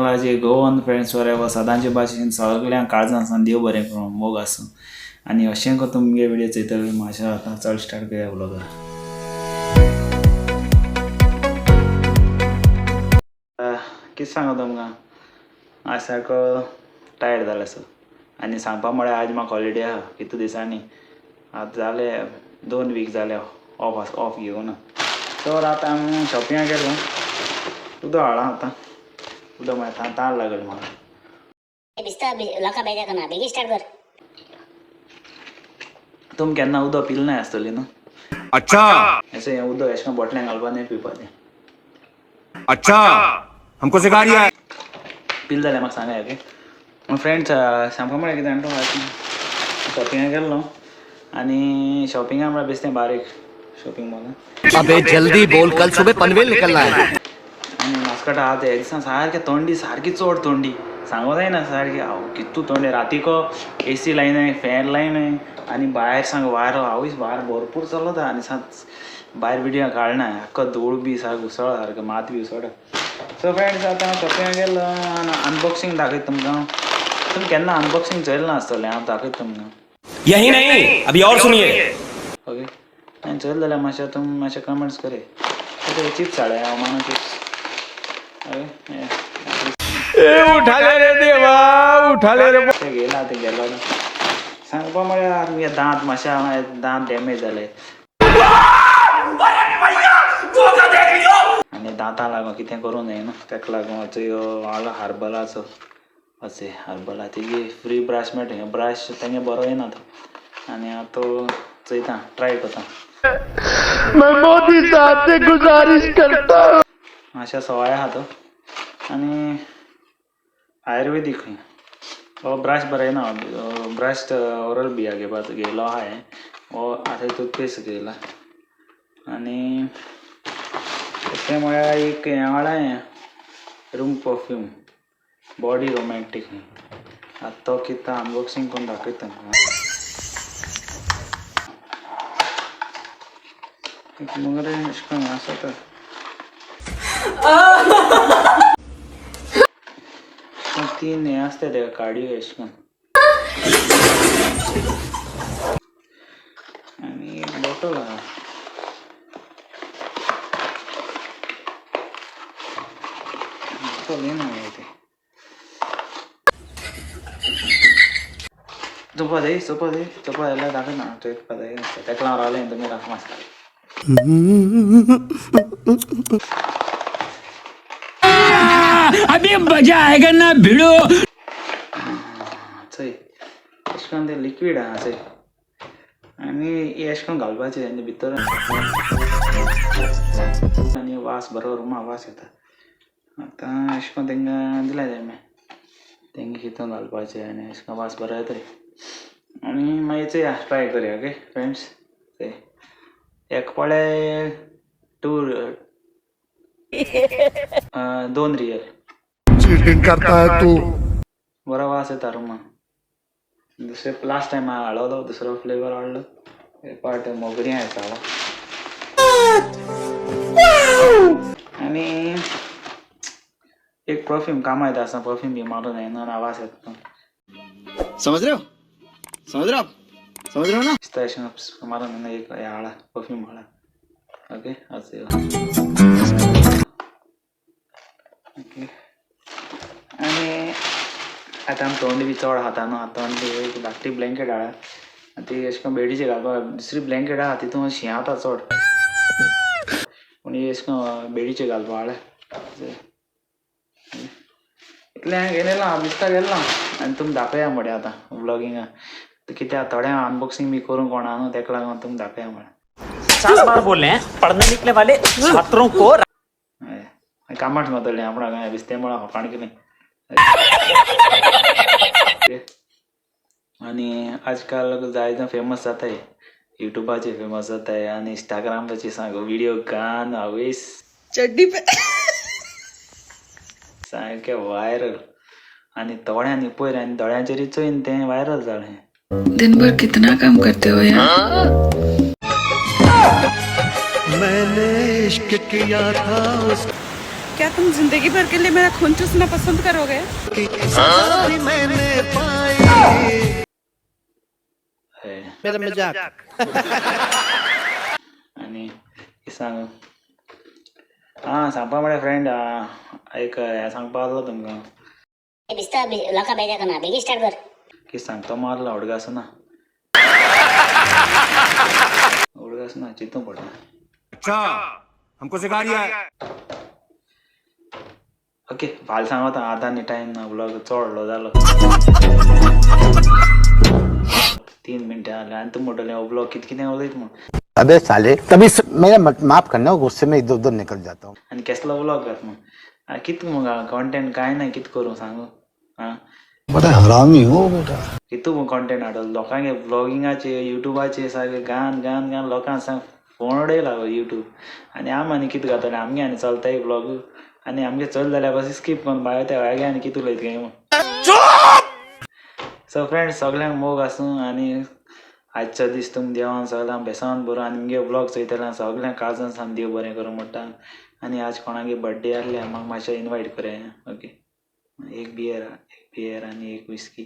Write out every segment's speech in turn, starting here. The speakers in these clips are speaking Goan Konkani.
टेक्नॉलॉजी गोवन फ्रेंड्स फॉर सदांचे भाशेन सगळ्यांक काळजान आसून देव बरें करूं मोग आसूं आनी अशें करून तुमगे व्हिडिओ चोयतले मातशें आतां चड स्टार्ट करूया व्लॉगर. कितें सांगू तुमकां, आज सारको टायर्ड जाला सो. आनी सांगपा म्हळ्यार आज म्हाका हॉलिडे आहा कितू दिसांनी, आतां जाले 2 वीक जाले ऑफ ऑफ घेवन. सो आतां आमी शॉपिंगाक गेलो, उदक हाडलां आतां, उदक मागीर ताण लागली म्हाका. तुमी केन्ना उदक पिलें नाय आसतली न्हू? अच्छा अशें हें उदक अशें बोटल्यान घालपा न्हय पिवपाचें. अच्छा हमको सिखा रिया है. पिल जाल्यार म्हाका सांगाय. ओके फ्रेंड्स, सांगपा म्हळ्यार कितें जाणा, शॉपिंगाक गेल्लो आनी शॉपिंगा म्हळ्यार बेश्टें बारीक शॉपिंग मॉलान. अबे जल्दी बोल, कल सुबह पनवेल निकलना है. आनी मास्कटा आहा ते दिसा सारकें थंडी, सारकी चड थंडी सांगो जायना सारकी. हांव कितू थंडी, रातीको ए सी लायनाय, फॅन लायनाय आनी भायर सांग वारो, आवयस वारो भरपूर चलता आनी सांग भायर विडियो काडना, आख्खो धूळ बी सारको उसळा, सारको मात बी उसळटा. सो फ्रेंड्स, आतां हांव शॉपिंगाक गेल्लो आनी अनबॉक्सिंग दाखयता तुमकां. तुमी केन्ना अनबॉक्सिंग चोयलें ना आसतलें, हांव दाखयता तुमकां. यही नहीं, अभी और सुनिए. ओके, आनी चोयलें जाल्यार मातशें तुमी मातशें कमेंट्स करे. ओके, चिप्स हाडले हांव, मानो चिप्स. ओके, उठा ले रे देवा, उठा ले रे. ते घेयला ते गेलो. सांगपा म्हळ्यार मुगे दांत मातशे, दांत डॅमेज जाले आनी दांतां लागून कितें करूं न्हय न्हू, ताका लागून चोय हाडलो हार्बलाचो. अशें हार्बला तेजी फ्री ब्रश मेळटा, ब्रश तेंगे बरो येना तो. आनी हांव तो चोयता, ट्राय करता. मैं मोदी साहब से गुजारिश करता हूँ. मातशें सवाय आहा तो आनी आयुर्वेदीक खंय. हो ब्रश बरो येना, ब्रश ओरल बिया घेवपाचो घेयलो आहा हांवें. हो आतां टूथपेस्ट घेयला. आनी तशें म्हळ्यार एक हें हाडलां हें रूम परफ्यूम बॉडी रोमॅन्टीक. आतां तो कितें अनबॉक्सिंग करून दाखयता. मगरे अशें करून आसा तर तीन हें आसता तेका काडयो अशें करून आनी एक बॉटल आहा. बॉटल येना मगे तें. चोवपा जाय, चोवपा जाय, चोवपा जाल्यार दाखयना, चोयपा जाय. तेका लागून रावलें तुमी राख मातशें. अभी मजा आएगा ना भिड़ो. चोय अशें करून तें लिक्वीड आहा चोय. आनी हें अशें करून घालपाचें आनी भितर आनी वास बरो रुमा वास येता. आतां अशें करून तेंकां दिलां तेणें, तेंगे कितून घालपाचें आनी अशें करून वास बरो येता. आनी मागीर चोया, ट्राय करया. ओके फ्रेंड्स, चोय एक पळय 2 2 रियल. चीटिंग करता है तू. बरो वास येता रुमा. दुसरे लास्ट टायम हांवें हाडलो दुसरो फ्लेवर हाडलो एक पाट मोगरी आसा. आनी एक परफ्यूम कामां येता आसतना परफ्यूम बी मारून येना आवाज येता. समझ रहे हो, समझ रहे हो आप, समझ रहे हो ना? दिसता अशें मारून येना एक हें हाडा, परफ्यूम हाडा. ओके, अशें. ओके, आनी आतां आमी थंड बी चड खाता न्हू, आतां थंड एक धाकटी ब्लँकेट हाडा. ती अशें करून बेडीचेर घालपाक. दुसरी ब्लँकेट आहा तितून शीं जाता चड, पूण ही अशें करून बेडीचेर घालपाक हाडल्या. इतलें हांवें घेवन येयलां, हांव दिसता गेल्लो आनी तुमी दाखया म्हळ्यार आतां व्लॉगिंगा कित्याक थोडें अनबॉक्सिंग बी करूंक कोणा न्हू, तेका लागून तुमी दाखया म्हळ्यार. 7 बार बोल रहे हैं, पढ़ने निकले वाले छात्रों को. हय, कामाक मातलें आपणाक बेश्टें म्हळां फकाण केलें. आनी आजकाल जायते फेमस जाताय, युट्यूबाचेर फेमस जाताय आनी इंस्टाग्रामाचेर सांग व्हिडियो घान आवयस चड्डी पे सारकें व्हायरल. आनी दोळ्यांनी पयर आनी दोळ्यांचेरूय चोयन तें व्हायरल जालें. दिन भर कितना काम करते हो यार. मैंने इश्क किया था उस क्या तुम जिंदगी भर के लिए मेरा खून चूसना पसंद करोगे? हय. मेरा मजाक. आनी कितें सांगू? आं, सांगपा म्हळ्यार फ्रेंड, एक हें सांगपा आसलो तुमकां. दिसता लोकां बेजार करना, बेगीन स्टार्ट कर. की सांगता मारला उडगास ना, उडगास ना, चिंतूंक पडटा. अच्छा, हमको सिखा रिया है. ओके, फाल्यां सांगता. आतां आनी टायम ना. व्लॉग चड व्हडलो जालो, 3 मिनटां जालीं. आनी तूं म्हणटलें हो व्लॉग कितें कितें उलयता म्हूण. अबे साले, कभी मेरा माफ करना, गुस्से में इधर उधर निकल जाता हूँ. आनी केसलो व्लॉग घात म्हूण. कित मुगो कॉन्टेंट कांय ना, कित करूं सांगू? आं, बड़ा हरामी हो बेटा. कितू कॉन्टेंट हाडलो लोकांक? व्लॉगिंगाचे, युट्यूबाचे सारके गान गान गान लोकांक सांग फोन उडयला युट्यूब. आनी आम आनी कितें घातले आमगे आनी चलताय व्लॉग आनी आमगे चल जाल्यार बस स्कीप करून भायर ते वागे आनी कितें उलयता काय म्हूण. सो फ्रेंड्स, सगल्यांक मोग आसूं आनी आजचो दीस तुमकां देवान सगल्यांक बेसावन बरो. आनी मुगे व्लॉग चोयतल्यांक सगल्यांक काळजान सावन देव बरें करूं म्हणटा. आनी आज कोणागे बड्डे आहल्यार म्हाका मातशें इनवायट करया. ओके, एक बियर, एक बियर आनी एक विस्की.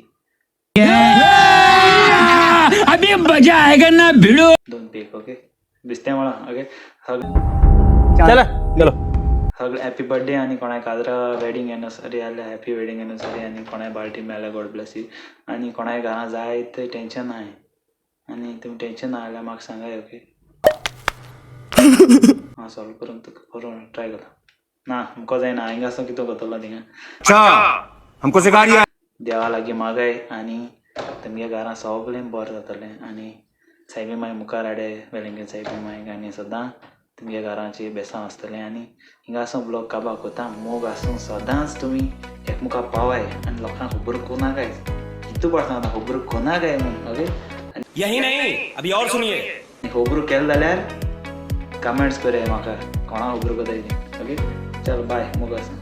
अभी मजा आएगा ना भिड़ो. दोन पेक. ओके, बिस्तें म्हळां. ओके. चलो चलो. सगळे हॅपी बर्थडे. आनी कोणाक काजरा वेडिंग एनिवर्सरी जाल्यार हॅपी वेडिंग एनिवर्सरी. आनी कोणाय बाळटी मेळ्ळ्यार गॉड ब्लेस you. आनी कोणाय घरां जाय ते टेंशन आहाय आनी तुमी टेंशन ना जाल्यार म्हाका सांगाय. ओके, हांव सॉल्व करून तुका करून ट्राय करता. ना, मुको जायना. हिंगा आसूं कितें करतलो थिंगा? अच्छा, हमको सिखा रिया है. देवा लागीं मागाय आनी तुमगे घरां सगळें बरें जातलें. आनी सायबी माय मुखार हाडे, वेलिंगन सायबी मायक, आनी सदां तुमगे घराची बेसांव आसतलें. आनी हिंगा आसूं ब्लॉग काबार कोता. मोग आसूं सदांच. तुमी एकमुखार पावाय आनी लोकांक खबर कोनाकाय. कितू पडटा आतां खबर कोनाकाय म्हूण. ओके. यही नहीं, अभी और सुनिए. आनी खबर केलें जाल्यार कमेंट्स करया म्हाका, कोणाक खबर कोताय ती. ओके, चल, बाय, मोग आसूं.